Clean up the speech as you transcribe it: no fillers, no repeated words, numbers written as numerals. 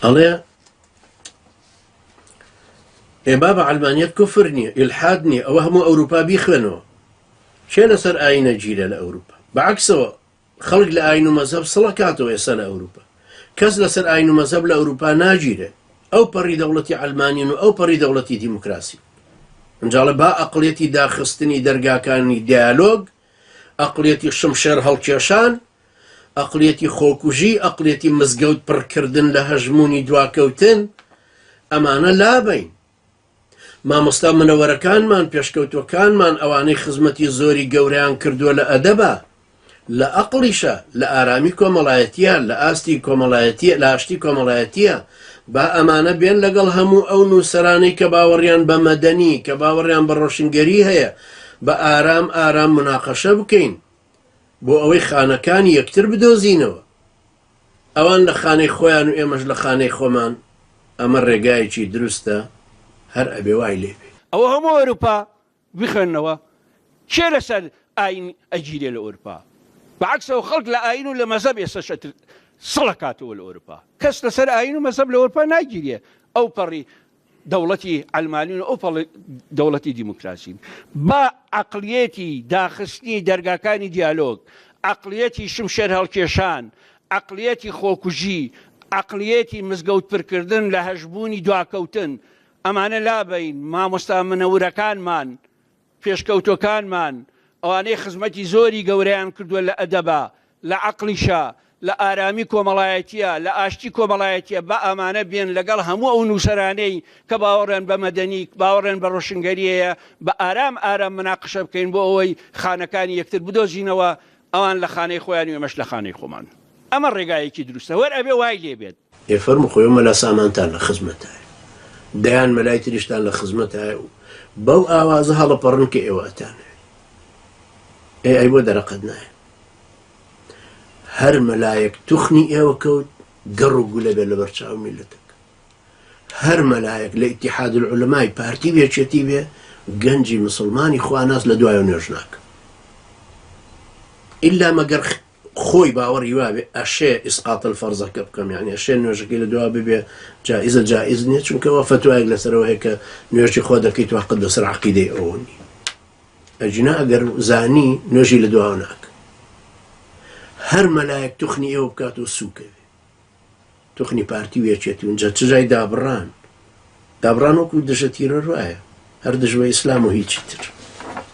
ئەڵێ ئێ بابە عەلمانیەت کوفر نییە ئیلحاد نییە ئەوە هەموو ئەوروپا بیخوێنەوە کێ لەسەر ئاینە گیرە لە ئەوروپا بەعکسەوە خەڵک لە ئاین و مەزهەب سڵەکاتەوە ئێستا لە ئەوروپا کەس لەسەر ئاین و مەزهەب لە ئەوروپا ناگیرێ ئەو پەڕی دەوڵەتی عەلمانین و ئەو پەڕی دەوڵەتی دیموکراسی ئەنجاڵە با ئەقڵیەتی داخستنی دەرگاکانی دیالۆگ ئەقڵیەتی شمشێر هەڵکێشان ئەقڵیەتی خۆکوژی، ئەقڵیەتی مزگەوت پڕکردن لە هەژموونی دواکەوتن، ئەمانە لابەین. مامۆستا منەوەرەکانمان، پێشکەوتووەکانمان، ئەوانەی خزمەتی زۆری گەورەیان کردووە لە ئەدەبا، لە ئەقڵیشا، لە ئارامی کۆمەڵایەتییا، لە ئاستی کۆمەڵایەتی، لە ئاشتی کۆمەڵایەتییا، با ئەمانە بێن لەگەڵ هەموو ئەو نووسەرانەی کە باوەڕیان بە مەدەنی، کە باوەڕیان بە ڕۆشنگەری هەیە، بە ئارام ئارام موناقەشە بکەین. بۆ ئەوەی خانەکانی یەکتر بدۆزینەوە، ئەوان لە خانەی خۆیان و ئێمەش لە خانەی خۆمان، ئەمە ڕێگایەکی دروستە، هەر ئەبێ وای لێ بێ. ئەوە هەموو ئەوروپا بخوێنەوە کێ لەسەر ئاین ئەگیرێ لە ئەورپا بە عەکسەوە خەڵک لە ئاین و لە مەزەب ئێستەش سڵ ئەکاتەوە لە ئەورپا کەس لەسەر ئاین و مەزەب لە ئەورپا ناگیرێ ئەو پەڕی دەوڵەتی عەلمانین و ئەو پەڵی دەوڵەتی دیموکراسین. با عەقڵیەتی داخستنی دەرگاکانی دیالۆگ، عەقڵیەتی شمشێر هەڵکێشان، عەقڵیەتی خۆکوژی، عەقڵیەتی مزگەوت پرکردن لە هەژموونی دواکەوتن، ئەمانە لابەین، مامۆستا منەورەکانمان، پێشکەوتوەکانمان، ئەوانەی خزمەتی زۆری گەورەیان کردوە لە ئەدەبا، لە عەقڵیشا، لە ئارامی کۆمەڵایەتییا، لە ئاشتی کۆمەڵایەتییا، با ئەمانە بێن لەگەڵ هەموو ئەو نووسەرانەی کە باوەڕیان بە مەدەنی، باوەڕیان بە ڕۆشنگەری هەیە، بە ئارام ئارام مناقشە بکەین بۆ ئەوەی خانەکانی یەکتر بدۆزینەوە، ئەوان لە خانەی خۆیان و ئێمەش لە خانەی خۆمان. ئەمە ڕێگایەکی دروستە. وەر ئەبێ وای لێ بێت. ئێ فەرموو خۆ مەلا سامانتان لە خزمەتایە دەیان مەلای تریشتان لە خزمەتایە و بەو ئاوازە هەڵەپەڕن کە ئێوە ئەتانەوێ. ئێ ئەی بۆ دەرەقەت نایەن؟ هەر مەلایەک توخنی ئێوە کەوت گەڕ و گولە بێ لەبەر چاو میللەتەکە. هەر مەلایەک لە ئیتیحاد العلمای پارتی و یەکێتی بێ گەنجی مسوڵمانی خواناس لە دوایەوە نوێژ ناکە. ئیلا مەگەر خۆی باوەڕی وابێ ئەشێ ئیسقات الفەرزەکە بکەم یعنی ئەشێ نوێژەکەی لە دوا ببێ جائزە جائز نییە چونکە ئەوە فەتوایەک لەسەرەوە هەیە کە نوێژی خۆ دەکەیت و حەقت لەسەر عەقیدەی ئەوە نییە ئەگینا ئەگەر زانی نوێژی لە دواوە ناکە هەر مەلایەک توخنی ئێوە بکات و سووکە بێ توخنی پارتی و یەکێتی و جا چ جای دابڕان دابڕان وەکو دژە تیرۆر وایە هەر دژ بە ئیسلام و هیچی تر.